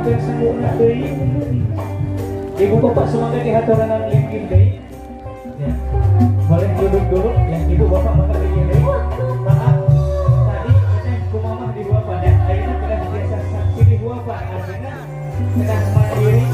Dihaturkeun sanguna deui. Ibu bapak semoga dihaturanan linggih deui. Ya. Boleh duduk dulu ya, ibu bapak mangga linggih deui. Maaf, tadi teteh kumamah di huapan ya. Ayeuna kedah biasa saksi di huapan, artinya kedah mandiri.